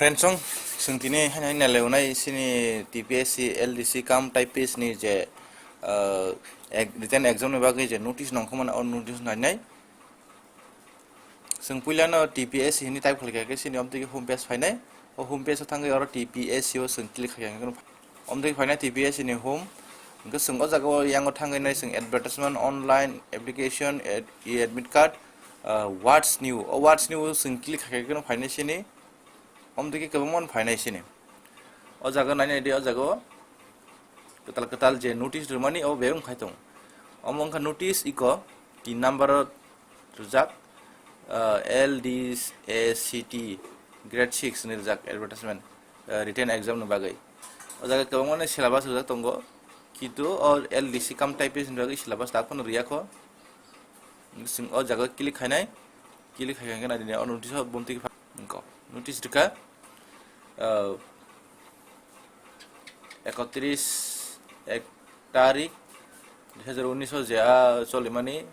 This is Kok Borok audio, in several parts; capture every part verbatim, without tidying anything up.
Friends, chwng tini haino haino leonai sini T P S C L D C cum typist ni je, ah, ek-, written exam ni bagwi je notice nongkhormani, o notice nainai. Chwng puilano T P S C hwnwi type khlaikha khe sini omtwi khe home page phainai. O home page o thangwi oro T P S C o chwng click khaikha khe, omtwi phainai T P S C ni home. Hwnkhe chwng o jaga o yango thangwi nai chwng advertisement, online application, ad-, e-admit card, ah, what's new. O what's new o chwng click khaikha khe phainai sini. Omtwi khe kwbangma phainai sini. O jaga nainai di, o jaga o kwtal kwtal je notice rwmani o bebak khai tong. Omo wngkha notice iko tin number o rwjak, ah, L D A C T grade six ni rwjak advertisement, ah, written exam ni bagwi. O jaga kwbangma ni syllabus rwjak tongo, kintu o L D C cum typist ni bagwi syllabus tak phano rwya kho. Chwng o jaga click khainai, click khai khe naidi o notice o bomtwi khe pha-, wngkha. Notice rwkha, ah, ekotris ek tarik dui hazar unis o je a cholimani,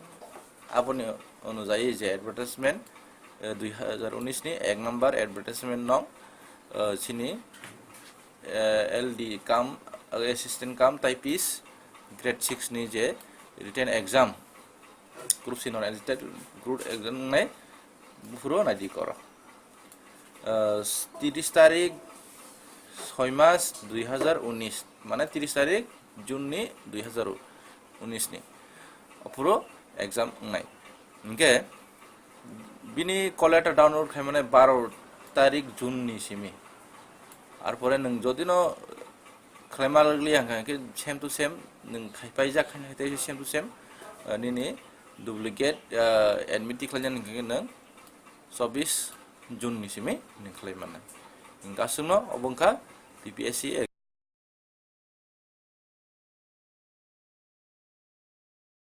aboni onujayi je advertisement, eh, dui hazar unis ni ek number advertisement nong, eh, chini, eh, L D cum, eh, assistant cum typist grade six ni je written exam, group C non eligible group exam wngnai, buphuru naidi koro. Ah, tiris tarik soi mas dui hazar unis, mane tiris tarik June ni dui hazar unis ni, aphuru exam wngnai. Hwnkhe bini call letter download khaimani baro tarik June ni simi. Arpore nwng jodi no khlaima liya hwnkha khe same to same, nwng khai paijak khai tei same to same, ah, nini duplicate, ah, admit tikhlaijak hwnkha khe nwng chobbish June ni simi nwng khlai mannai. Nwng aswkno obo wngkha P P S C